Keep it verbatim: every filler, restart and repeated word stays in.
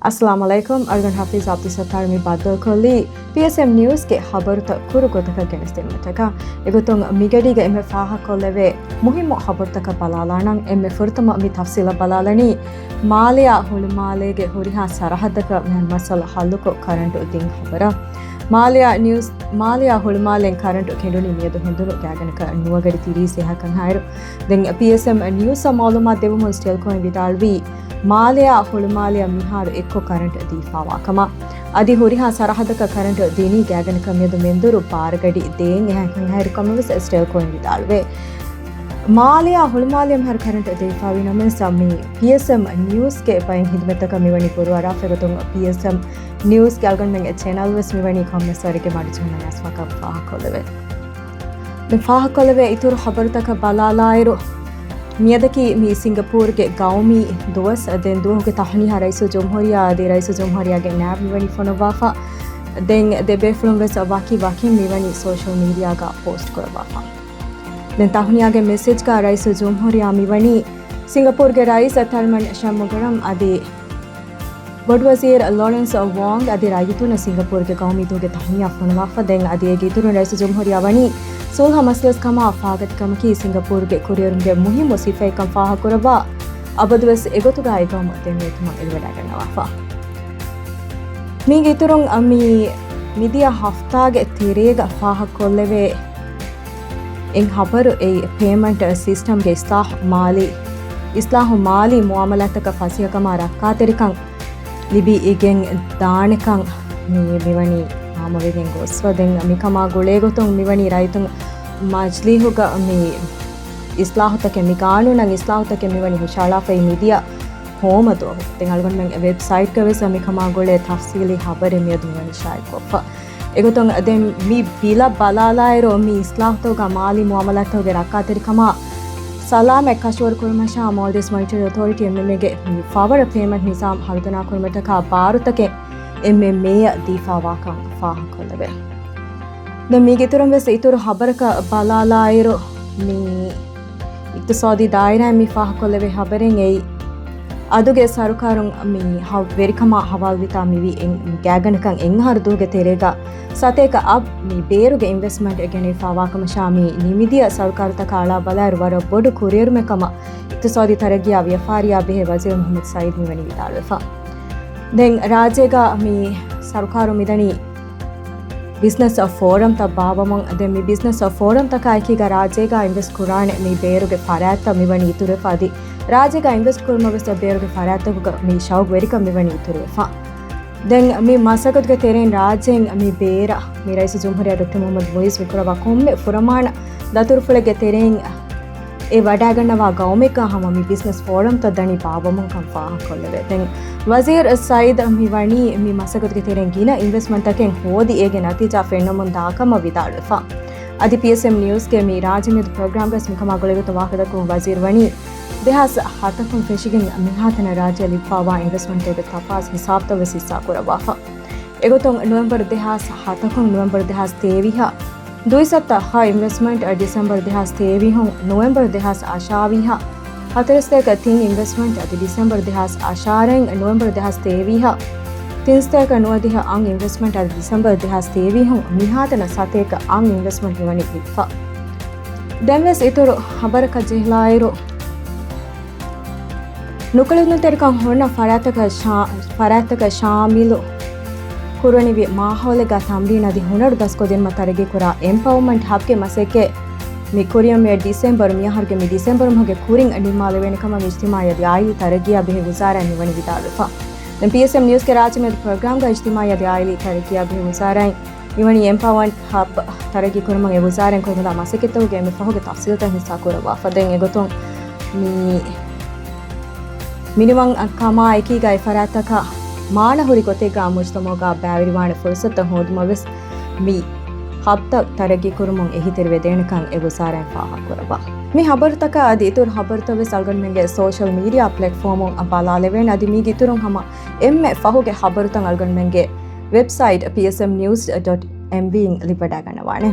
އައްސަލާމު ޢަލައިކުމް. އަޅުގަނޑު ޙަފީޒް ޢަބްދުއްސައްތާރު މި ބައްދަލުކޮށްލީ ޕީއެސްއެމް ނިއުޒްގެ ޚަބަރުތައް ކުރު ގޮތަކަށް ގެނެސްދިނުމަށްޓަކާ. އެގޮތުން މިގަޑީގަ އެންމެ ފާހަގަކޮށްލެވޭ މުހިއްމު ޚަބަރުތަކަށް ބަލާލާނަން. އެންމެ ފުރަތަމަ މި ތަފްސީލަށް ބަލާލަނީ މާލެއާ ހުޅުމާލޭގެ ހުރިހާ ސަރަހައްދަކަށް މިހާރު މައްސަލަ ޙައްލުކޮށް ކަރަންޓު ދިން ޚަބަރަށް. މާލެއާ ނިއުޒް، މާލެއާ ހުޅުމާލެން ކަރަންޓު ކެނޑުނީ މިއަދު ހެނދުނު ގާތްގަނޑަކަށް ނުވަ ގަޑި ތިރީސް އެހާކަން ހާއިރު. ދެން ޕީއެސްއެމް ނިއުޒްއަށް މަޢުލޫމާތު ދެވުމުން ސްޓެލްކޯއިން ވިދާޅުވީ، މާލެއާ ހުޅުމާލެއަށް މިހާރު އެއްކޮށް ކަރަންޓު ދީފާވާ ކަމަށް. އަދި ހުރިހާ ސަރަހައްދަކަށް ކަރަންޓު ދިނީ ގާތްގަނޑަކަށް މިއަދު މެންދުރު ބާރަ ގަޑި ދޭން އެހާކަން ހާއިރު ކަމަށް ވެސް ސްޓެލްކޯއިން ވިދާޅުވޭ. މާލެއާ ހުޅުމާލެއަށް މިހާރު ކަރަންޓު ދީފާވީ ނަމަވެސް، މި ޕީއެސްއެމް ނިއުޒްގެ ބައެއް ހިދުމަތްތަކަށް މިވަނީ ބުރޫއަރާފަ. އެގޮތުން ޕީއެސްއެމް ނިއުޒްގެ އަޅުގަނޑުމެންގެ ޗެނަލް ވެސް މިވަނީ ކޮންމެސް ވަރެއްގެ މަޑުޖެހުމަށް އައިސްފަކަށް ފާހަގަކޮށްލެވޭ. ދެން ފާހަގަކޮށްލެވޭ އިތުރު ޚަބަރުތަކަށް ބަލާލާއިރު، މިއަދަކީ މި ސިންގަޕޫރުގެ ގައުމީ ދުވަސް. ދެން ދުވަހުގެ ތަހުނިޔާ ރައީސުލްޖުމްހޫރިއްޔާ އަދި ރައީސުލްޖުމްހޫރިއްޔާގެ ނާއިބު މިވަނީ ފޮނުއްވާފަ. ދެން ދެބޭފުޅުން ވެސް ވަކި ވަކިން މިވަނީ ސޯޝަލް މީޑިއާގަ ޕޯސްޓް ކުރައްވާފަ. ދެން ތަހުނިޔާގެ މެސެޖްގަ ރައީސުލްޖުމްހޫރިއްޔާ މިވަނީ ސިންގަޕޫރުގެ ރައީސް ތަލްމަން ޝަންމުގަރަމް އަދި ބޮޑުވަޒީރު ލޯރެންސް ވޯންގް އަދި ރައްޔިތުންނަށް ސިންގަޕޫރުގެ ގައުމީ ދުވަހުގެ ތަހުނިޔާ ފޮނުވާފަ. ދެން އަދި އޭގެ އިތުރުން ރައީސުލްޖުމްހޫރިއްޔާ ވަނީ ޞުލްޙަ މަސްލަސް ކަމާ ފާގަތިކަމަކީ ސިންގަޕޫރުގެ ކުރިއެރުމުގެ މުހިއްމު ސިފައެއްކަން ފާހަގަކުރައްވާ، އަބަދުވެސް އެގޮތުގައި ގައުމު ދެމިއޮތުމަށް އެދިވަޑައިގަންނަވާފަ. މީގެ އިތުރުން މި މިދިޔަ ހަފްތާގެ ތެރޭގަ ފާހަގަކޮށްލެވޭ އެއް ޚަބަރު އެއީ، ޕޭމަންޓް ސިސްޓަމްގެ އިސްލާހު މާލީ، އިސްލާހު މާލީ މުއާމަލާތަކަށް ފަސޭހަކަމާ ރައްކާތެރިކަން ލިބިގެން ދާނެކަން މި، މިވަނީ ހާމަވެގެން ގޮސްފަ. ދެން މިކަމާ ގުޅޭގޮތުން މިވަނީ ރައްޔިތުން މަޖިލީހުގަ މި އިސްލާހުތަކެއް، މި ގާނޫނަށް އިސްލާހުތަކެއް މިވަނީ ހުށަހަޅާފައި މިދިޔަ ހޯމަ ދުވަހު. ދެން އަޅުގަނޑުމެން ވެބްސައިޓްގަ ވެސް މިކަމާ ގުޅޭ ތަފްސީލީ ޚަބަރެއް މިއަދު މިވަނީ ޝާއިޢުކޮށްފަ. އެގޮތުން ދެން މި ބިލަށް ބަލާލާއިރު، މި އިސްލާހުތަކުގަ މާލީ މުއާމަލާތުގެ ރައްކާތެރިކަމާ ސަލާމަތް ކަށަވަރު ކުރުމަށާ މޯލްޑިވްސް މޮނިޓަރި އޮތޯރިޓީ، އެމްއެމްއޭގެ މި ފަވަރ ޕޭމަންޓް ނިޒާމް ހަރުދަނާ ކުރުމަށްޓަކާ ބާރުތަކެއް އެމްއެމްއޭއަށް ދީފާވާކަން ފާހަގަކޮށްލެވޭ. ދެން މީގެ އިތުރުން ވެސް އިތުރު ޚަބަރަކަށް ބަލާލާއިރު، މި އިޤްތިޞާދީ ދާއިރާއިން މި ފާހަގަކޮށްލެވޭ ޚަބަރެއް އެއީ، އަދުގެ ސަރުކާރުން މި ހަ-، ވެރިކަމާ ހަވާލުވިތާ މިވީ އެއް-، ގާތްގަނޑަކަށް އެއްއަހަރު ދުވަހުގެ ތެރޭގަ ސަތޭކަ އަށް މި ބޭރުގެ އިންވެސްޓްމަންޓް ގެނެވިފާވާކަމަށާ، މި ނިމިދިޔަ ސަރުކާރުތަކާ އަޅާ ބަލާއިރު ވަރަށް ބޮޑު ކުރިއެރުމެއް ކަމަށް އިޤްތިޞާދީ ތަރައްގީއާ ވިޔަފާރިއާ ބެހޭ ވަޒީރު މުޙައްމަދު ސަޢީދު މިވަނީ ވިދާޅުވެފަ. ދެން ރާއްޖޭގަ މި ސަރުކާރު މިދަނީ ބިޒްނަސް ފޯރަމްތައް ބާއްވަމުން. ދެން މި ބިޒްނަސް ފޯރަމްތަކާ އެކީގަ ރާއްޖޭގަ އިންވެސްޓް ކުރާނެ މި ބޭރުގެ ފަރާތްތައް މިވަނީ އިތުރުވެފަ އަދި ރާއްޖޭގަ އިންވެސްޓް ކުރުމަށް ވެސް ބޭރުގެ ފަރާތްތަކުގަ މި ޝައުގުވެރިކަން މިވަނީ އިތުރުވެފަ. ދެން މި މަސައްކަތުގެ ތެރެއިން ރާއްޖޭން މި ބޭރަށް މި ރައީސުލްޖުމްހޫރިއްޔާ ޑޮކްޓަރ މުޙައްމަދު މުޢިއްޒު މިކުރައްވާ ކޮންމެ ފުރަމާނަ ދަތުރުފުޅެއްގެ ތެރެއިން އެ ވަޑައިގަންނަވާ ގައުމެއްގަ ހަމަ މި ބިޒްނަސް ފޯރަމްތައް ދަނީ ބާއްވަމުންކަން ފާހަގަކޮށްލެވޭ. ދެން ވަޒީރު ސަޢީދު މި ވަނީ މި މަސައްކަތުގެ ތެރެއިން ގިނަ އިންވެސްޓްމަންޓްތަކެއް ހޯދި އޭގެ ނަތީޖާ ފެންނަމުން ދާކަމަށް ވިދާޅުވެފަ. އަދި ޕީއެސްއެމް ނިއުޒްގެ މި ރާއްޖެ މިއަދު ޕްރޮގްރާމްގަސް މިކަމާ ގުޅޭގޮތުން ވާހަކަދައްކަމުން ވަޒީރު ވަނީ ދެހާސް ހަތަކުން ފެށިގެން މިހާތަނަށް ރާއްޖެ ލިބިފާވާ އިންވެސްޓްމަންޓްތަކުގެ ތަފާސް ހިސާބުތައް ވެސް ހިއްސާކުރައްވާފަ. އެގޮތުން ނޮވެމްބަރު ދެހާސް ހަތަކުން ނޮވެމްބަރު ދެހާސް ތޭވީހަށް ދުއިސައްތަ ހަ އިންވެސްޓްމަންޓް، ޑިސެމްބަރު ދެހާސް ތޭވީހުން ނޮވެމްބަރު ދެހާސް އަށާވީހަށް ހަތަރުސަތޭކަ ތިން އިންވެސްޓްމަންޓް އަދި ޑިސެމްބަރު ދެހާސް އަށާރައިން ނޮވެމްބަރު ދެހާސް ތޭވީހަށް ތިންސަތޭކަ ނުވަދިހަ އަށް އިންވެސްޓްމަންޓް އަދި ޑިސެމްބަރު ދެހާސް ތޭވީހުން މިހާތަނަށް ސަތޭކަ އަށް އިންވެސްޓްމަންޓް މިވަނީ ލިބިފަ. ދެންވެސް އިތުރު ޚަބަރަކަށް ޖެހިލާއިރު، ނުކުޅެދުންތެރިކަން ހުންނަ ފަރާތްތަކަށް ޝާ-، ފަރާތްތަކަށް ޝާމިލު ކުރުވަނިވި މާހައުލެއްގަ ތަމްރީން އަދި ހުނަރު ދަސްކޮށްދިނުމަށް ތަރައްގީކުރާ އެމްޕަވަރމަންޓް ހަބްގެ މަސައްކަތް މި ކުރިއަށް މިއަދު ޑިސެމްބަރު މިއަހަރުގެ މި ޑިސެމްބަރު މަހުގެ ކުރިން ނިންމާލެވޭނެ ކަމަށް އިޖްތިމާޢީ އަދި އާއިލީ ތަރައްގީއާ ބެހޭ ވުޒާރާއިން މިވަނީ ވިދާޅުވެފަ. ދެން ޕީއެސްއެމް ނިއުޒްގެ ރާއްޖެ މިއަދު ޕްރޮގްރާމްގަ އިޖްތިމާޢީ އަދި އާއިލީ ތަރައްގީއާ ބެހޭ ވުޒާރާއިން މިވަނީ އެމްޕަވަރ ހަބް ތަރައްގީ ކުރުމަށް އެ ވުޒާރާއިން ކުރިމަތިލާ މަސައްކަތްތަކުގެ އެންމެ ފަހުގެ ތަފްސީލްތައް ހިއްސާ ކުރައްވާފަ. ދެން އެގޮތުން މި މިނިވަން ކަމާ އެކީގައި ފަރާތްތަކަށް މާނަ ހުރި ގޮތެއްގަ މުޖްތަމަޢުގަ ބައިވެރިވާނެ ފުރުސަތުތައް ހޯދުމަށް ވެސް މި ހަބްތައް ތަރައްގީ ކުރުމުން އެހީތެރިވެދޭނެކަން އެ ވުޒާރާއިން ފާހަގަކުރައްވާ. މި ޚަބަރުތަކާ އަދި އިތުރު ޚަބަރުތައް ވެސް އަޅުގަނޑުމެންގެ ސޯޝަލް މީޑިއާ ޕްލެޓްފޯމުން ބަލާލެވޭނެ. އަދި މީގެ އިތުރުން ހަމަ އެންމެ ފަހުގެ ޚަބަރުތައް އަޅުގަނޑުމެންގެ ވެބްސައިޓް ޕީއެސްއެމް ނިއުޒް ޑޮޓް އެމްވީ އިން ލިބިވަޑައިގަންނަވާނެ.